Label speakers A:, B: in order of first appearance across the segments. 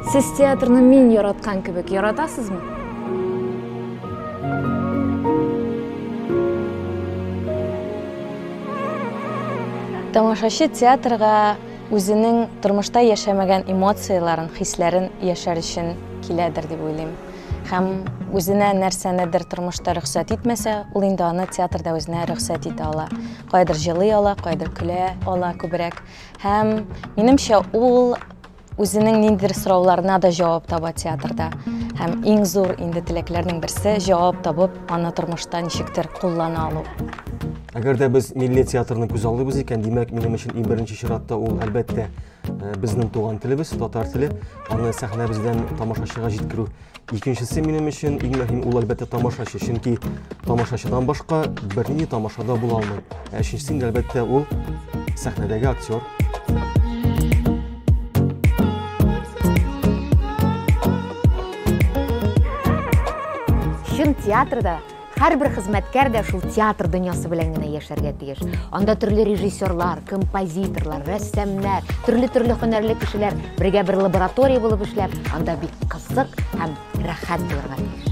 A: Сез театрны мин яраткан кебек яратасызмы?
B: Тамашачы театрга үзенең тормышта яшәмәгән эмоцияләрен, хисләрен яшәр өчен киләдер дип уйлыйм. Һәм үзенә нәрсәнедер тормышта рөхсәт итмәсә, ул инде аны театрда үзенә рөхсәт итә ала. Кайдыр җылый ала, кайдыр көлә ала күбрәк. Һәм минемчә, ул үзенең ниндидер сорауларына да җавап таба театрда. Һәм иң зур инде теләкләрнең берсе җавап табып, аны тормышта ничектер куллана алу.
C: Әгәр дә без милли театрны күзаллыйбыз икән, димәк, минем өчен иң беренче чиратта ул, әлбәттә, безнең туган телебез, татар теле, аны сәхнәбездән тамашачыга җиткерү. Икенчесе минем өчен иң мөһим ул, әлбәттә, тамашачы, чөнки тамашачыдан башка бернинди тамаша да була алмый. Ә өченчесе инде, әлбәттә, ул сәхнәдәге актер.
D: Чын театрда һәрбер хезмәткәр дә шул театр дөньясы белән генә яшәргә тиеш. Анда төрле режиссерлар, композиторлар, рәссамнар, төрле-төрле һөнәрле кешеләр бергә бер лаборатория булып эшләп, анда бик кызык һәм рәхәт булырга тиеш.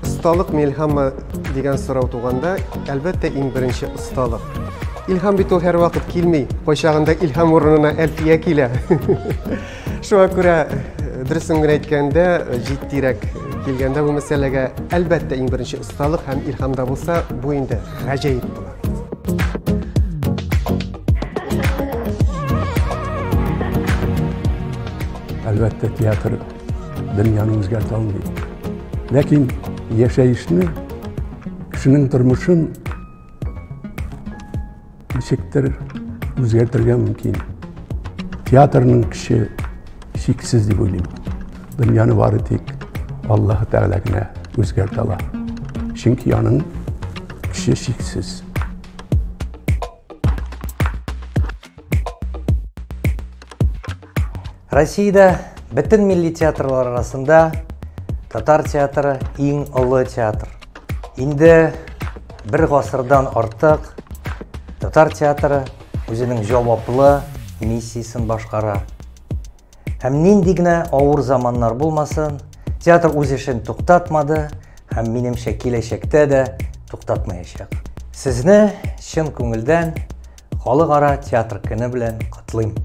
E: Осталык илһаммы дигән сорау туганда, әлбәттә, иң беренче осталык. Илһам бит ул һәрвакыт килми, кайчагында илһам урынына Әлфия килә. Шуңа күрә, дөресен генә әйткәндә, җитдирәк килгәндә бу мәсьәләгә, әлбәттә, иң беренче осталык һәм илһам да булса, бу инде гаҗәеп була.
F: Әлбәттә, театр дөньяны үзгәртә алмый. Ләкин яшәешне, кешенең тормышын ничектер үзгәртергә мөмкин. Театрның көче чиксез дип уйлыйм. Дөньяны бары тик Аллаһы Тәгалә генә үзгәртә ала. Чөнки аның көче чиксез.
G: Россиядә бөтен милли театрлар арасында татар театры иң олы театр. Инде бер гасырдан артык татар театры үзенең җаваплы миссиясен башкара. Һәм нинди генә авыр заманнар булмасын, театр үз эшен туктатмады һәм минемчә киләчәктә дә туктатмаячак. Сезне чын күңелдән Халыкара театр көне белән котлыйм.